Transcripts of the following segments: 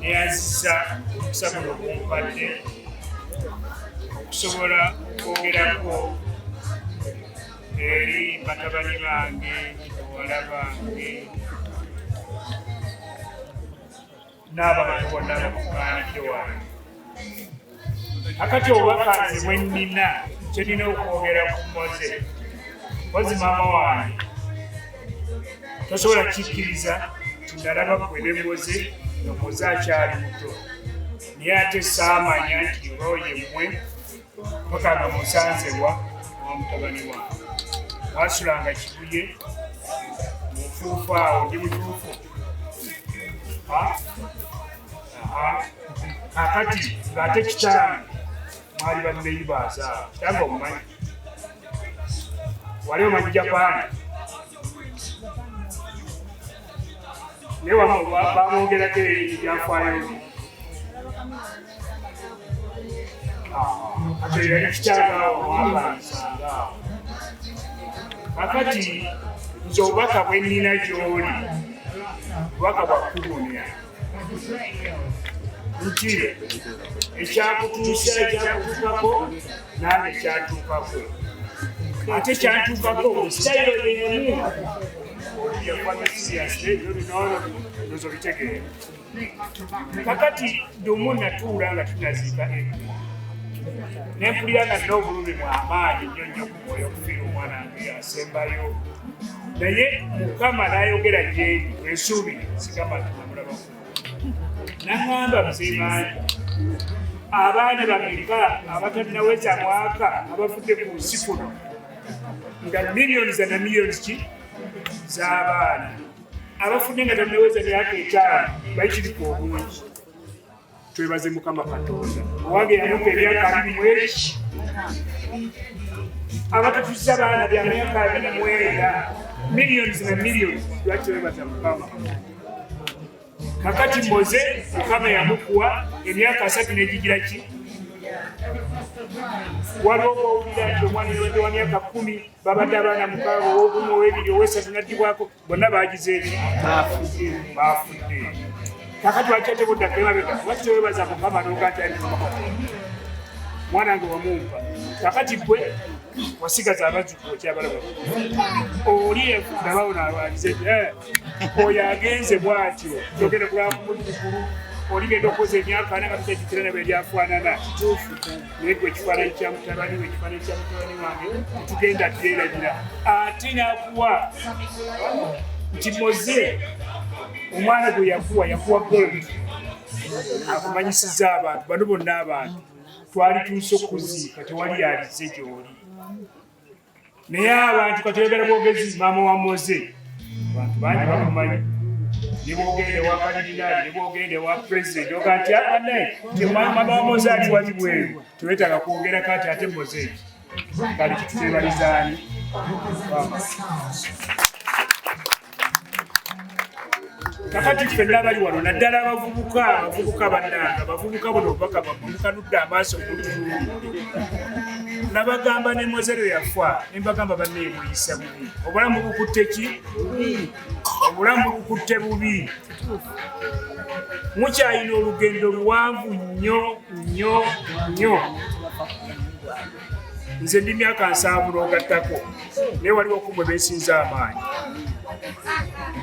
Neyanziza omukisa guno gumpadde okusobola okwogerako eri batabani bange, bawala bange n'abantu bonna abakuŋŋaanidde wano. Akati obubaka nze bwe nnina kye nnina okwogera ku Moze, mpozi maama wange tosobola kikkiriza nti nalaba ggwe ne Moze nga Moze akyali muto, naye ate saamanya nti oba ye mmwe paka nga musanze wa wa mutabani wange. Mwasulanga Kibuye mu nfuufu awo, ndi mutuufu? Kakati ng'ate kitange mwali banneyibaza awo, kitange omumanyi? Wali omanyi Japaani? Naye bamwogerako ebyafaayo. Kati yali kitange awo mwabanyisanga awo. Kakati nze obubaka bwe nnina gy'oli bubaka bwa kugumya nti ekyakutuusa ekyakutuukako nange kyatuukako, ate kyantuukako mu sitayiro y'emu. Oli yakwata serious ebyo bino ndozo bitegeera. Kakati dumu natuula nga tunaziika ebyo ne mpulira nga nina obulumi bw'amaanyi nnyo nnyo ku mwoyo okufiira omwana wange asembayo, naye Mukama n'ayogera gyendi bwensuubire sigamba nti namulabako, n'aŋŋamba Mzee Manja, abaana bameka abatannaweza mwaka abavudde ku nsi kuno nga miliyoni za na miliyoni ki z'abaana abafudde nga tannaweza myaka 5 bayitirifu obungi. Twebaze Mukama Katonda owange yamuka emyaka 21, abatatuza baana bya myaka 29, millions na millions. Lwaki twebaza Mukama? Kakati Moze Mukama yamukuwa emyaka 3 n'egigira ki? Waliwo owulira nti omwana yabadde wa myaka 10, babadde abaana 6, ow'ogumu, ow'ebiri, ow'esatu n'addibwako, bonna bagize eki? Baafudde. Kakati lwaki ate buddako emabega? Lwaki teweebaza Mukama n'oga nti ali Mukama Katonda? Mwana wange wamumpa. Kakati gwe wasigaza abazzukulu okyabalaba. Oli nabawo n'alwalize nti, oyo agenze bw'atyo, togenda kulaba ku muzzukulu, oligenda okukoza emyaka 40 nga tukyajjukira ne bwe lyafaanana. Naye gwe ekifaananyi kya mutabani we, ekifaananyi kya mutabani wange tetugenda kyerabira. Ate n'akuwa nti Moze omwana gwe yakuwa, yakuwa gold, akumanyisiza abantu bano bonna. Abantu twali tuuse okuziika, tewali yalize gy'oli, naye abantu kati oyagala bwogezi. Maama wa Moze abantu bangi bamumanyi, ne bwogenda ewa kalidinaali, ne bwogenda ewa pulezidenti, oga nti anaye maama wa Moze ali wali bweru, tewetaaga kwogera. Kati ate Moze kale kitutebalizaani? Kakati ffenna abali wano, naddala abavubuka, abavubuka bannange, abavubuka buno obubaka bwammwe mukanudde amaaso mutunuulidde. Nabagamba ne Mozero yafa ne mbagamba bannaye muyisa bubi, obulamu bukutte ki? Obulamu bukutte bubi. Mukyalina olugendo luwanvu nnyo nnyo nnyo. Nze ndi myaka 70 n'ogattako, naye waliwo okumwe beesinza amaanyi.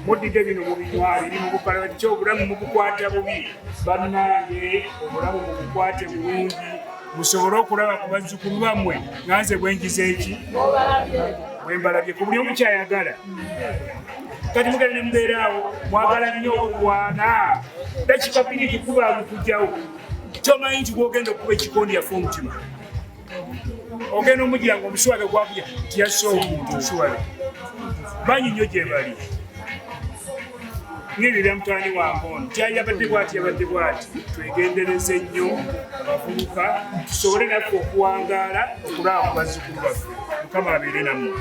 Muddidde bino mubinywa biri mubukala ki? Obulamu mubukwata bubi. Bannange, obulamu mubukwate bulungi musobole okulaba ku bazzukulu bammwe nga nze bwenjiza eki bwe mbalabye ku buli omu kyayagala. Kati mugenda ne mubeeraawo mwagala nnyo okulwana, dakika 2 kukuba mukugjawo. Tomanyi nti gwogenda okukuba ekikondi yafa omutima, ogenda omugira nga omusuwabe gwakuja tiyasse omuntu. Omusuwabe bangi nnyo gye bali ng'ebyo bya mutabani wange ono tyali yabadde bwati, yabadde bwati. Twegendereze nnyo abavubuka tusobole naffe okuwangaala okulaba ku bazzukulu baffe. Mukama abeere nammwe.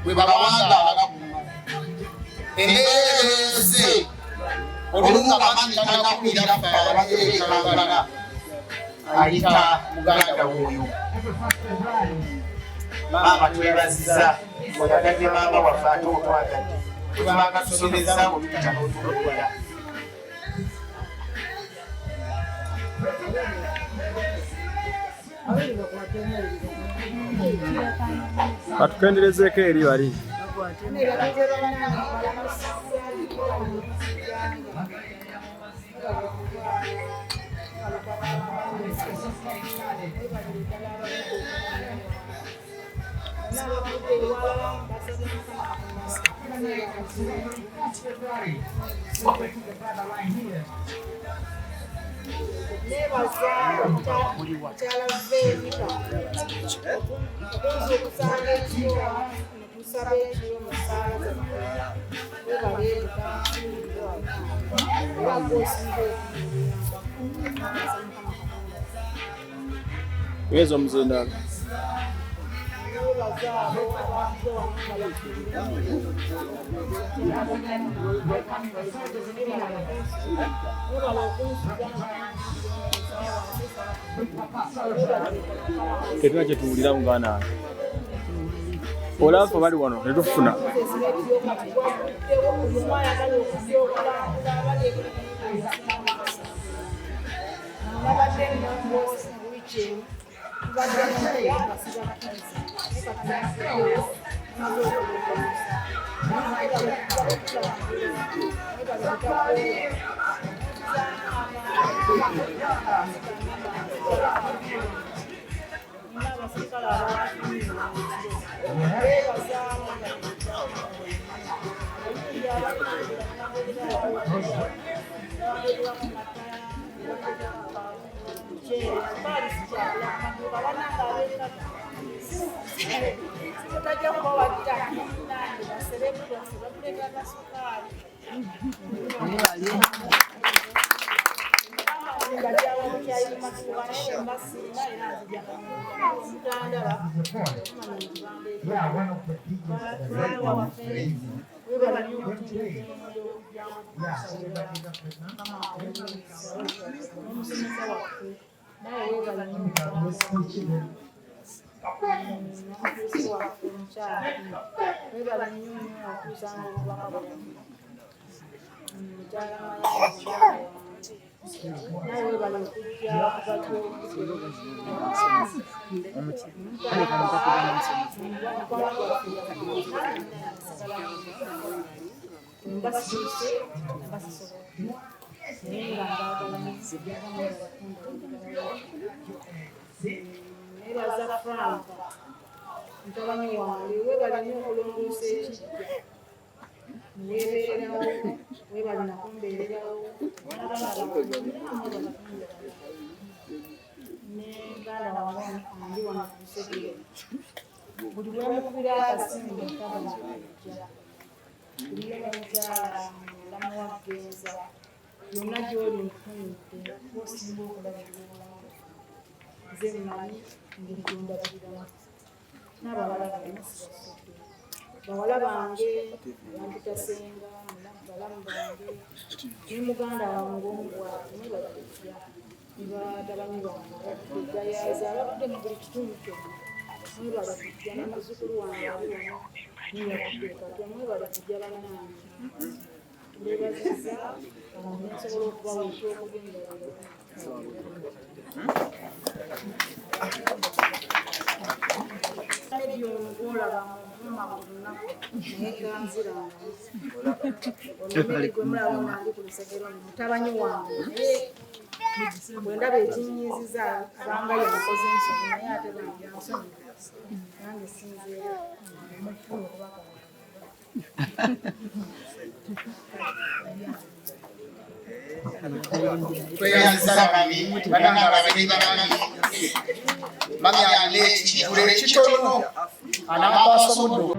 Bwe bawangaala buno embeera olumu nga mami tannakulira ffe ababeera e Kampala, ayita muganda woyo. Maama twebaziza oyagadde maama waffe ate otwagadde tubanga tusobezza ng'obiyita n'otulokola. Katukenderezeeko eri bali. Nebaza mukyala Venika okunzuukusanga ekiro netusaba ekiro mu ssaala zaffe. Webale era gwosinga Nyweza omuzindaalo. Nebaza abo abavudde wano nga webale okunsuza. Tetulina kye tuwulira muganda wange. Olaba bali wano ne tufuna. Nabadde nnongoosa wiiki emu, tubadde nga sibakkiriza, naye kati navuddewo maze okulongoosa. Mwebale butakoowa. Nina abasirikale abawakimirwa beebazaamu tajja kubawagira nange baserebu baffe batuleeta kasukaali webale nnyo nnyo okuusanga obubaka bwaffe. Mukyala Mayanja, nawe webale okujja kuva mbasiise mbasisobola naye nga mbaagala. Nebaza Frank mutabani wange, webale nnyo okulongoosa ekijja weebeererawo, webale nakumbeererawo n'abaana bange ne muganda wange andi wano ku lusegere. Buli lwemukubira akasimu tabala kujja. Tuliyo n'omukyala mulamu wa Ggenza, yonna gy'oli nkutumidde, osinga okulabirira obulamu bwaffe. Nze mmanyi engeri gy'ondabiriramu n'ababalala bonna sibasudde. Bawala bange bampita senga, balamu bange ne muganda wange omu bw'ati, mwebale kujja. Ne batabani bange abavudde Gayaza, abavudde mu buli kitundu kyonna, mwebale kujja. Ne muzzukulu wange ali wano neyavudde Katwe, mwebale kujja bannange. Mbeebazizza nensobola okubawa ekyokulya endala. Medi ono gwolaba muvuma buli lunaku naye ganzirangamu. Ono Medi gwe mulaba ono andi ku lusegere ono mutabani wange, naye bwe ndaba ekinyiiziza abanga yankoze ensobi, naye ate bambi ansonyiwa, nange sinzeera mufuna obubaka bwange. Tweyanziza mami, banange abagenyi bamami. Mami alina ekijjulo ekitono anaakwasa omuddo.